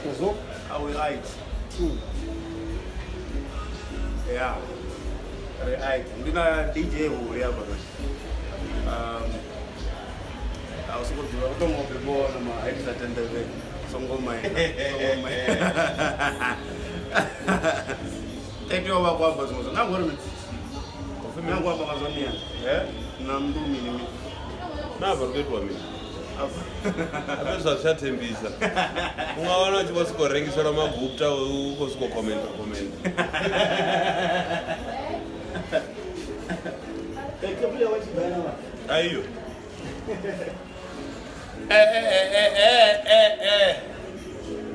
Nazwo? A we right. Yeah. Right. Ndi na DJ huli hafha. A u sokou dzula u to ngo vhona ma a itisa tendeve songo maina. Songo maina. Tete o vha khou amba zwiṅwe zwa na ngori mini? Na khou amba nga zwa miyani. Eh? Na nnḓu mini mini. Na vha ri khou itiwa mini? Ape zwa zwi tsha thembisa. U nga wana u tshi vho sokou rengiselwa magupta u khou sokou commenta commenta. Aiyo. Eh eh eh eh eh eh.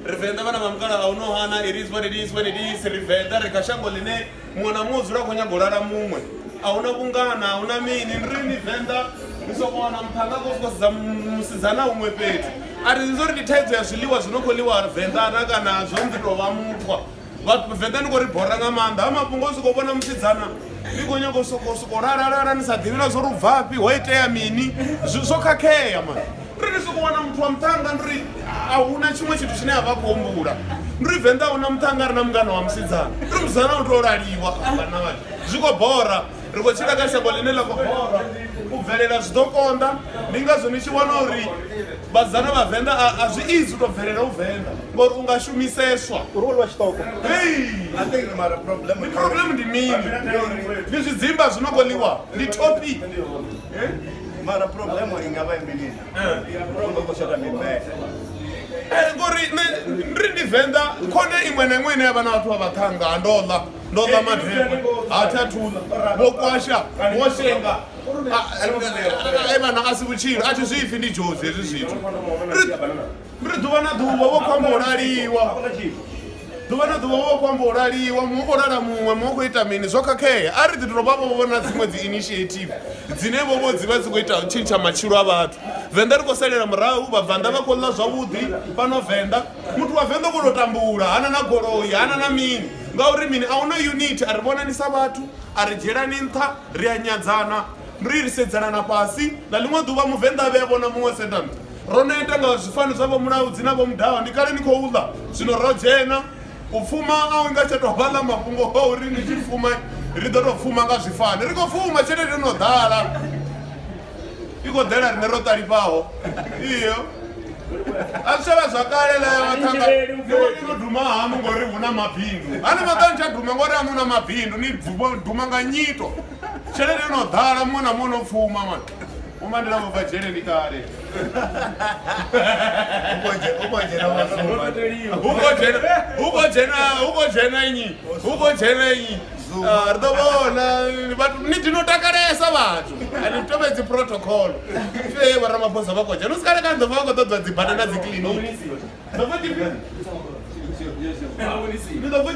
Ri Venḓa vhana vha mukalaha u no hana it is what it is when it is ri Venḓa ri kha shango ḽine muṅwe na muṅwe u dzula a khou nyaga u lala muṅwe a huna vhungana a huna mini ndi ri ni Venḓa ni soko wana muṱhannga khou sokou sedza musidzana huṅwe fhethu a ri zwo ri ndi thaidzo ya zwiḽiwa zwi no khou ḽiwa Venḓa na kana zwo ndi tou vha mukhwa Vhavenḓa ni khou ri bora nga maanḓa ha mafhungo o sokou vhona musidzana ni khou nyaga u sokou sokou lalalala ni sa ḓivhi na zwo ri u bvafhi ho itea mini zwo khakhea mani ri ni sokou wana muthu wa muṱhannga ndi ri a huna tshiṅwe tshithu tshine a vha khou humbula ndi ri venḓa a huna muṱhannga a re na mungana wa musidzana ndi ri musidzana u tou laliwa vhana vha zwi khou bora ri khou tshila kha shango ḽine ḽa khou bora u bvelela zwi ḓo konḓa ndi ngazwo ni tshi wana uri vhasidzana vha venḓa a zwi easy u tou bvelela u venḓa ngori u nga shumiseswa Uri wo ḽiwa tshiṱoko. Hey! I think mara problem Ndi problem ndi mini ndi zwidzimba zwi no khou ḽiwa ndi topic Mara problem i nga vha i mini? Unga khou shota mimbete. Eh, ngori nṋe ndi ndi venḓa khone iṅwe na iṅwe ine ya vha na vhathu vha vhaṱhannga ndo ḽa ndo ḽa madekwe ha thi athu ḽa vho kwasha vho shenga ai vhana a si vhutshilo a thi zwi pfi ndi dzhozi hezwi zwithu ri ḓuvha na ḓuvha vho khou amba u laliwa ḓuvha na ḓuvha vho khou amba u laliwa muṅwe khou lala muṅwe muṅwe khou ita mini zwo khakhea a ri ḓi tou vha vho vhona dziṅwe dzi initiative dzine vho vho dzi vha dzi khou ita tshintsha matshilo a vhathu venḓa ri khou salela murahu vhabvanḓa vha khou ḽa zwavhuḓi fhano venḓa muthu wa venḓa u khou tou tambula hana na goloi hana na mini ngauri mini a huna unity a ri vhonani sa vhathu a ri dzhielani nṱha ri a nyadzana ri ri sedzana na fhasi na ḽiṅwe ḓuvha muvenḓa a vhe a vhona muṅwe sendana ro neta nga zwifani zwa vho mulaudzi na vho mudawa ndi kale ni khou ḽa zwino ro dzhena u pfuma a u nga tsha tou vha ḽa mafhungo a uri ni tshi pfuma ri ḓo tou pfuma nga zwifani ri khou pfuma tshelede no ḓala i khou ḓela riṋe ro ṱalifhaho iyo a zwi tshavha zwa kale ḽa vhaṱhanga ni duma hamu ngori hu na mabindu hani maḓa ni tsha duma ngori amu na mabindu ni duma nga nyito tshelede no ḓala muṅwe na muṅwe no pfuma mani umandela vho bva dzhele ndi kale hu khou dzhena hu khou dzhena nnyi hu khou dzhena nnyi Ah, ri ḓo vhona vhathu ni dino takalesa vhathu a ni tevhedzi protocol fhe vho ramaphosa vha khou dzhena u si kale kale ḓo vha vha khou ṱoḓwa dzi bada na dzi kiḽiniki ni ḓo pfa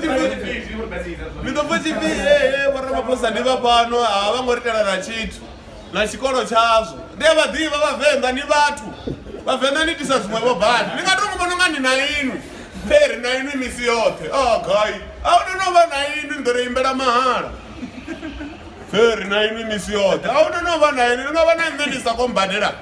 ni ḓo pfa tshipfi ee vho ramaphosa ndi vha fhano a vha ngo ri tela na tshithu na tshikolo tshazwo ndi a vha ḓivha vhavenḓa ni vhathu vhavenḓa ni itisa zwiṅwe vho badi ni nga to vhona unga ndi na inwi pheri na inwi misi yoṱhe o oh, gai a hu no vha na inwi ni ḓo ri imbela mahala pheri na inwi misi yoṱhe a hu no vha na inwi ni nga vha na nṋe ni sa khou mbadela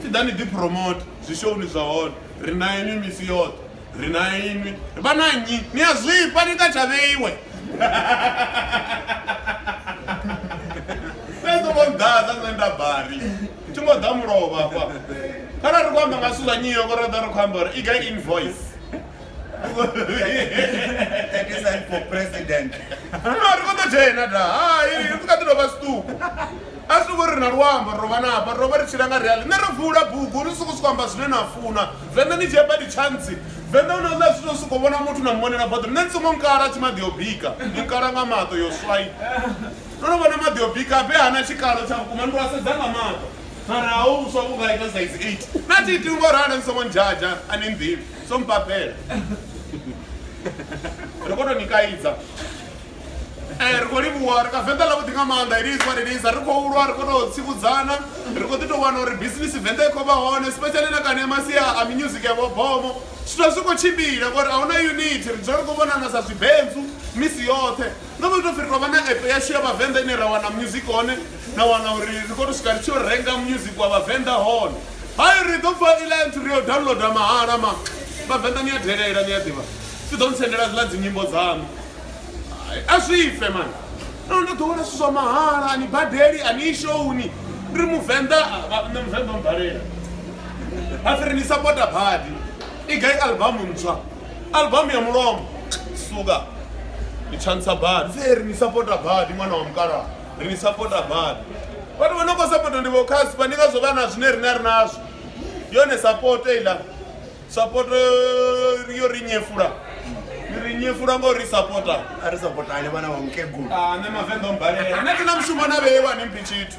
tshi ḓa ni ḓi promote zwishowuni zwa hone ri na inwi misi yoṱhe ri na inwi vha na nnyi ni a zwifha ni nga tsha vheiwe nṋe songo nḓadza nṋe nda bari thi ngo ḓa mulovha hafha kharali ri khou amba nga zwithu zwa nyiyoko ra ḓa ri khou amba uri i gai invoice for president no ri khou ḓo dzhena da hai ri kha ḓi tou vha zwiṱuku a si ngori ri na luambo ro vha na hafha ro vha ri tshila nga reali nṋe ro vula bugu ni soko soko amba zwine na funa venḓa ni dzhia badi tshantsi venḓa u na uḽa zwithu soko vhona muthu na muvhonela boḓo nṋe ni songo nkala tshi maḓi o bika ni nkala nga maṱo yo swai ndo no vhona maḓi o bika be hana tshikalo tsha vhukuma ndi a sedza nga maṱo mara a u vhuswa vhu nga ita size 8 na thi iti ngo ralo ni songo ndzhadzha a ni nḓivhi so mpapela ri khou tou ni kaidza Eh, ri khou livhuwa ri ka venḓa ḽavhuḓi nga maanḓa it is what it is ri khou lwa ri khou tou tsivhudzana ri khou ḓi tou wana uri business venḓa i khou vha hone especially na kani ya masia a music ya vhobomo zwithu a zwi khou tshimbila ngori a huna unity ri dzula ri khou vhonana sa zwibentsu misi yoṱhe ndo vha tou pfhi ri tou vha na app yashu ya vhavenḓa ine ra wana music hone na wana uri ri khou tou swika ri tshi yo renga music wa vhavenḓa hone hai ri ḓo pfha iḽa nthu ri yo downloada mahala ma Vhavenḓa ni a delela, ni a ḓivha. Si ḓo ntsendela zwiḽa dzinyimbo dzaṋu. A zwi fe mani. No ndo ḓowela zwithu zwa mahala, a ni badeli, a ni showuni. Ndi ri Muvenḓa, nṋe Muvenḓa o mbalela. Hapfi ri ni sapota badi. I gai albamu ntswa? Albamu ya mulomo. Suka. Ni tshantsha badi. Pfi ri ni sapota badi ṅwana wa mukalaha. Ri ni sapota badi. Vhathu vha no khou sapota ndi vho Casper, ndi ngazwo vha na zwine riṋe a ri nazwo. Yone support eiḽa. Support yo ri nyefula. Ni ri nyefula ngo ri sapota. A ri sapotane vhana vha mukegulu. Ah, nṋe mavenḓa o mbalela. Nṋe thi na mushumo na vheiwa ni mphi tshithu.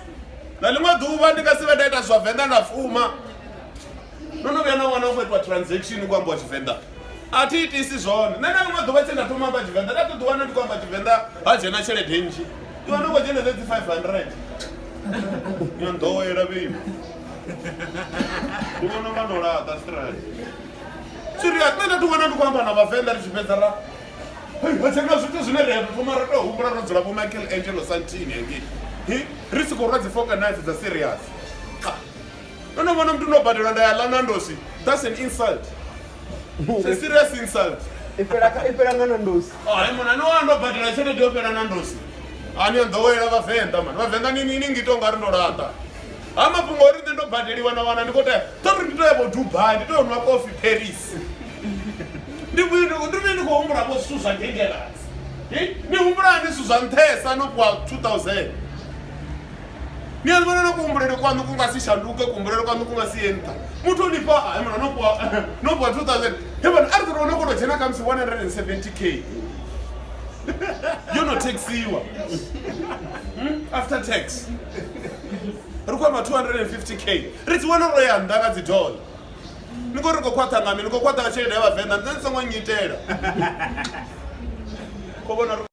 Na ḽiṅwe ḓuvha ndi nga si vhe nda ita zwa Venḓa nda fuma. No no vhuya na wana u khou itiwa transaction ku ambiwa Tshivenḓa. A thi itisi zwone. Nṋe na ḽiṅwe ḓuvha tshe nda thoma amba Tshivenḓa nda ḓo ḓiwana ndi khou amba Tshivenḓa ha dzhena tshelede nnzhi. Ndi wana u khou dzhena dzi 500. Yo nḓowela vheiwa. Ndi vhona unga ndo laṱa stress. Serious, nṋe nda ḓi wana ndi khou amba na Vhavenḓa ri tshi fhedza ra Hei, ha dzhena zwithu zwine ri a thoma ra tou humbula ro dzula vho Michael Angelo Santini hengei. Hi, ri si khou rwa dzi fork and knife dza serious. Ah. Ndo no vhona muthu ndo badelwa nda ya ḽa Nandosi. That's an insult. It's a serious insult. I fhela i fhela nga Nandosi. Hai mona no ndo badela tshelede yo fhela Nandosi. Ani a nḓowela Vhavenḓa mani. Vhavenḓa ni ni ngito nga ri ndo laṱa. Ha mafhungo uri nṋe ndo badeliwa na wana ndi khou tea tori ndi to ya vho Dubai ndi to ya nwa kofi Paris. Ndi vhuye ndi vhuye ndi khou humbula vho zwithu zwa dangerous. Ni humbula hani zwithu zwa nṱhesa no fhiwa 2000. Ni a vhona na kuhumbulele kwaṋu ku nga si shanduke, kuhumbulele kwaṋu ku nga si ye nṱha. Muthu ni fha hai mona no fhiwa no fhiwa 2000. He vhona a ri ḓo no kono dzhena khamusi 170k. Yo no taxiwa. After tax. Ri khou amba 250k. Ri dzi wana ro ya nnḓa nga dzi dollar. Ni khou ri khou khwaṱha nga mini? Ni khou khwaṱha nga tshelede ya Vhavenḓa. Nṋe ni songo nnyitela. Khou vhona ri